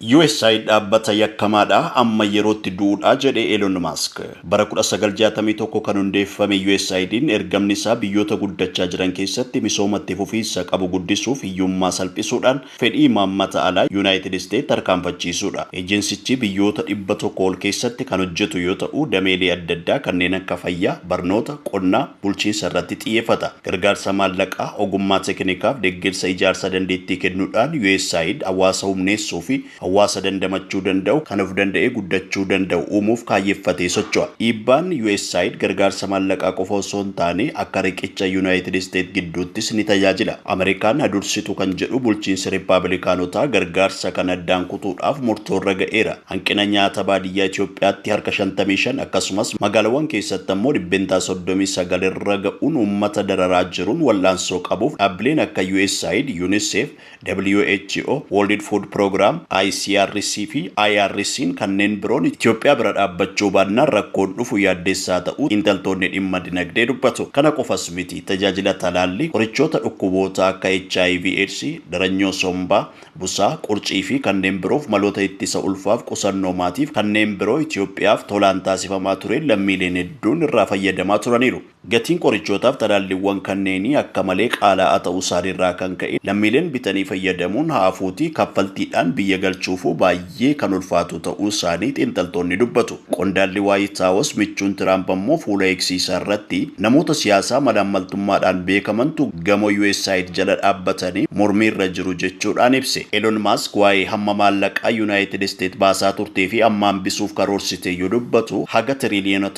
USAID dhaabbata yakkamaadha, amma yerootti du'uudha jedhe Elon Musk. Bara 1961 kan hundeeffame USAID'n ergamni isaa biyyoota guddachaa jiran keessatti misooma itti fufiinsa qabu guddisuuf, hiyyummaa salphisuudhaan fedhii imaammata alaa Yuunaayitid Isteet tarkaanfachiisuudha. Ejensichi biyyoota 100 ol keessatti kan hojjetu yoo ta'u, dameelee adda addaa kanneen akka fayyaa, barnoota, qonnaa, bulchiinsa irratti xiyyeeffata. Gargaarsa maallaqaa, ogummaa teeknikaaf deeggarsa ijaarsa dandeettii kennuudhaan USAID hawaasa humneessuu fi hawaasa dandamachuu danda'u, kan of danda'ee guddachuu danda'u uumuuf kaayyeffatee socho'a. Dhiibbaan USAID gargaarsa maallaqaa qofa osoo hin taane akka riqicha Yuunaayitid Isteet gidduuttis ni tajaajila. Ameerikaan dursitu kan jedhu bulchiinsi Riippaabilikaanotaa gargaarsa kan addaan kutuudhaaf murtoorra ga'eera. Hanqina nyaata baadiyyaa Itoophiyaatti harka 55, akkasumas magaalaawwan keessatti ammoo 39% irra ga'uun uummata dararaa jiruun wal'aansoo qabuuf dhaabbileen akka USAID, UNICEF, WHO, World Food Program, ICRC fi IRC'n kanneen biroon Itoophiyaa bira dhaabbachuu baannaan rakkoon dhufu yaaddeessaa ta'uu xiinxaltoonni dhimma dinagdee dubbatu. Kana qofas miti, tajaajila talaallii, qorichoota dhukkuboota akka HIV AIDS, daranyoo sombaa, busaa, qurcii fi kanneen biroof, maloota ittisa ulfaaf, qusannoo maatiif kanneen biroo Itoophiyaaf tolaan taasifamaa ture lammiileen hedduun irraa fayyadamaa turaniiru. Gatiin qorichootaaf talaalliiwwan kanneenii akka malee qaala'aa ta'uu isaaniirraa kan ka'e lammiileen bitanii fayyadamuun haafuutii kaffaltiidhaan biyya galchuufuu baay'ee kan ulfaatu ta'uu isaanii xiinxaltoonni dubbatu. Qondaalli Waayit Haawus michuun Tiraamp ammoo fuula eegsiisaa irratti namoota siyaasaa malaammaltummaadhaan beekamantu gamoo USAID jala dhaabbatanii mormiirra jiru jechuudhaan ibse. Elon Musk waa'ee hamma maallaqaa Yuunaayitid Isteet baasaa turtee fi amma hambisuuf karoorsite yoo dubbatu, haga 1 tiriliyoona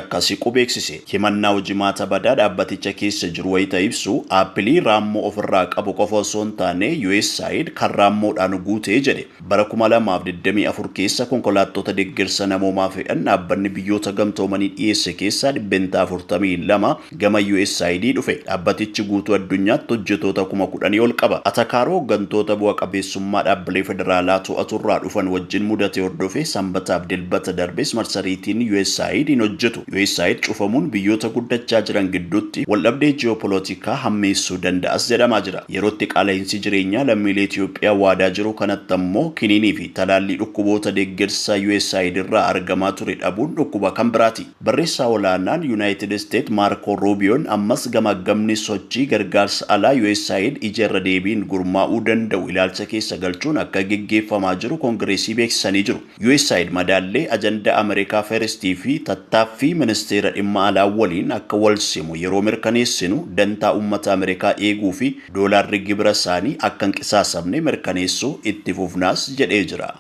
akka siqu beeksise. Himannaa hojimaata badaa dhaabbaticha keessa jiru wayita ibsu, Aappilii raammoo ofirraa qabu qofa osoo hin taane USAID kan raammoodhaan guutee jedhe. Bara 2024 keessa konkolaattota deeggarsa namoomaa fe'an dhaabbanni Biyyoota Gamtoomanii dhiyeesse keessaa 42% gama USAID dhufe. Dhaabbatichi guutuu addunyaatti hojjetoota 10,000 ol qaba. Atakaaroo hooggantoota bu'a qabeessummaa dhaabbilee federaalaa to'aturraa dhufan wajjin mudate hordofee Sanbataaf Dilbata darbes marsariitiin USAID hin hojjetu. USAID cufamuun biyyoota guddachaa jiran gidduutti waldhabdee ji'opolitikaa hammeessuu danda'as jedhamaa jira. Yerootti qaala'insi jireenyaa lammiilee Itoophiyaa waadaa jiru kanatti ammoo kiniinii fi talaallii dhukkuboota deeggarsa USAID irraa argamaa ture dhabuun dhukkuba kan biraati. Barreessaa olaanaan Yuunaayitid Isteet Maarko Ruubiyoon ammas gamaggamni sochii gargaarsa alaa USAID ija irra deebiin gurmaa'uu danda'u ilaalcha keessa galchuun akka geggeeffamaa jiru koongireesii beeksisanii jiru. USAID madaallee ajandaa Ameerikaa First fi tattaaffii ministeera dhimma alaa waliin akka wal simu yeroo mirkaneessinu, dantaa uummata Ameerikaa eeguu fi doolaarri gibira isaanii akka hin qisaasamne mirkaneessuu itti fufnaas jedhee jira.